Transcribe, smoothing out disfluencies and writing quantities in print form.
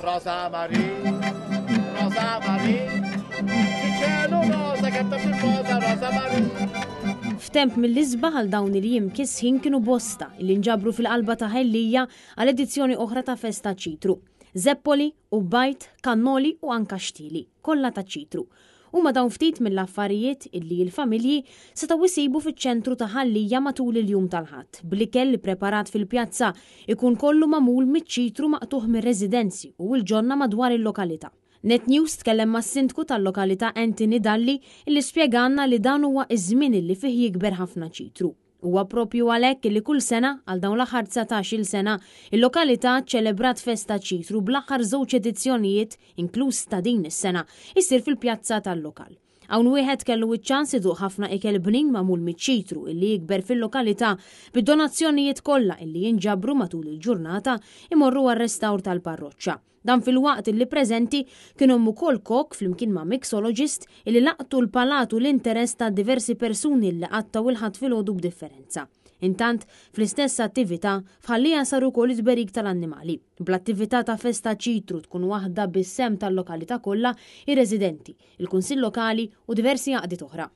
Rosa Marie, Rosa Marie, ċelu rosa kemm taf tiffosa Rosa Marie. F'temp mill-isbaħ għal dawn il-jiem kisħin kienu bosta li nġabru fil-qalba ta' Ħal Lija għal edizzjoni oħra ta' Festa Ċitru. Zeppoli, qubbajt, kannoli u anka xtieli, kollha taċ-ċitru. Huma dawn ftit mill-affarijiet illi l-familji setgħu jsibu fiċ-ċentru ta' Ħal Lija matul il-jum tal-Ħadd, bl-ikel ippreparat fil-pjazza ikun kollu magħmul miċ-ċitru maqtugħ mir-residenzi u l-ġonna madwar il-lokalità. Net News tkellem mas-Sindku tal-lokalità Anthony Dalli illi spjegalna li dan huwa ż-żmien illi fih jikber ħafna ċitru. Huwa proprju għalhekk li kull sena, għal dawn l-aħħar 19-il sena, il-lokalità ċċelebrat Festa Ċitru bl-aħħar żewġ edizzjonijiet, inkluż ta' din is-sena, issir fil-pjazza tal-lokal. Hawn wieħed kellu ċ-ċans iduq ħafna ikel bnin magħmul miċ-ċitru illi jikber fil-lokalità bid-donazzjonijiet kollha illi jinġabru matul il-ġurnata imorru għar-restawr tal-parroċċa. Dan filwaqt illi preżenti kien hemm ukoll kok flimkien ma' mixologist illi laqtu l-palat u l-interess ta' diversi persuni li qattgħu il-Ħadd filgħodu b'differenza. Intant, fl-istess attività, f'Ħal Lija sar ukoll it-tberik tal-annimali, bl-attività ta' Festa Ċitru tkun waħda bis-sehem tal-lokalità kollha, ir-residenti, il-Kunsill Lokali u diversi għaqdiet oħra.